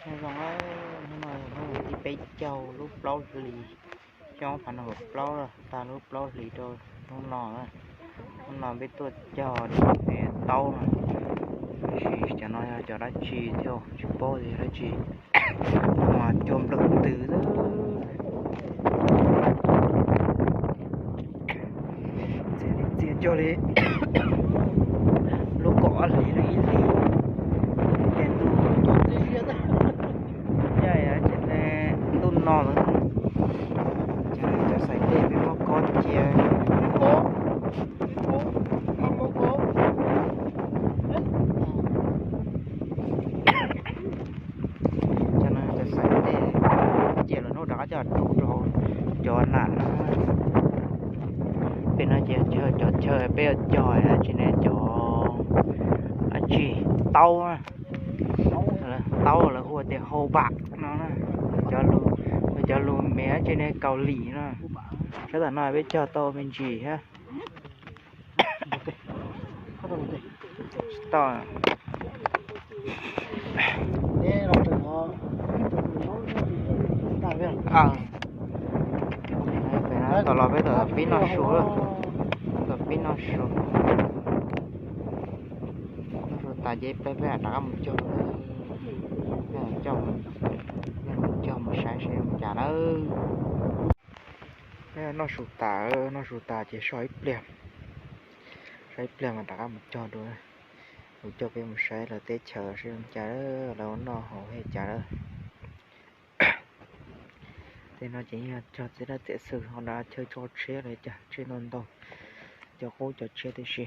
Nyob zoo, hnub no yog hnub tim peb caug lub plaub hlis, xyoo ob phav nees nkaum plaub, tag lub plaub hlis rau hnub no. Hnub no peb tuaj cog li peb taub no, tab sis cov no yog cov dab tsi thiab tsis paub tias yog dab tsi. Mas cua nplawm ntws xwb. Txias li txias cog li lub kaum ob hlis rau ib hlis, ces ntuj, ces ntuj no lawm. Cov xais dej peb muab kob cia. Cov no cov xais dej cia lawm hnub rov qab coj rub rau hauv cov nas no. Pem no ces cov chaw peb yuav cog dab tsi ne, cov dab tsi, taub, taub lawv hu tias hau vam no, cov lus me dab tsi ne, Kaus Lim no. Sab tam no peb cog tau me ntsis thiab. Tsis tau. Tom los peb tom pib noj su, tom pib noj su. Noj su tas ces peb, peb rov qab mus cog, cog, mus saib seb mus cas nawb. Noj su tas, noj su tas ces so ib pliag, so ib pliag mas rov qab mus cog dua. Mus cog peb mus saib lawv teb chaws seb mus cas, lawv ua noj haus li cas lawm. Tej no ces yog cog txiv dab txiav xwm ho nrad chaw tso tshiab li cas, tshiab ntau ntau, cov qub cov tshiab tib si.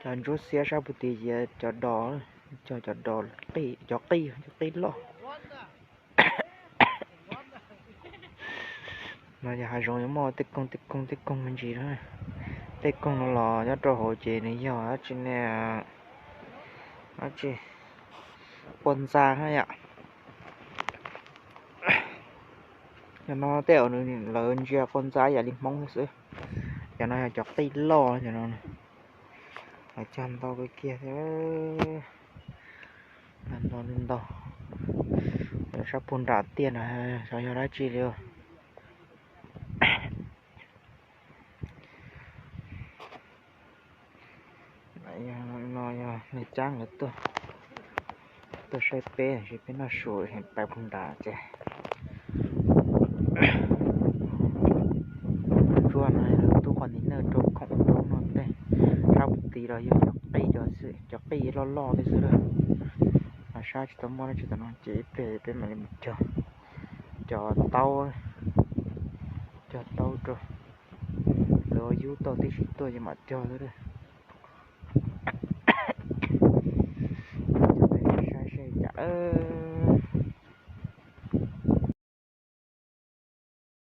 Cov ntsuab xiab sab puag tid ces cov dos, cog cov dos, cov qij, cov qij loj. No yog hav zoov yuav muaj tej koog tej koog tej koog me ntsis na. Tej koog no los nyob rau hauv ces nws yog dab tsi ne, dab tsi, quav ntxa na yom. Cov no tej zaum lawv ntsia quav ntxa yam li Hmoob xwb. Cov no yog cov qij loj cov no. Lawv cog ntau kawg kiag thiab. Ntau li ntau. Sab puag nram tiaj no xyov yog dab tsi li. No yog niag Tsab lawv tuaj, tuaj saib peb, peb noj su pais puag nrad ces. Ntsuab no tub qhov ntawm no rau khoom rau no tej, sab puag tid los yog cov qij, cov qij loj loj tej xwb lawm. Sab tsis tau muaj dab tsi tom no ces ib pliag peb mam li mus cog cov taub, cog taub rau. Lawv ua yub tau tib si tuaj ces mam cog xwb. Saib seb cas lawm.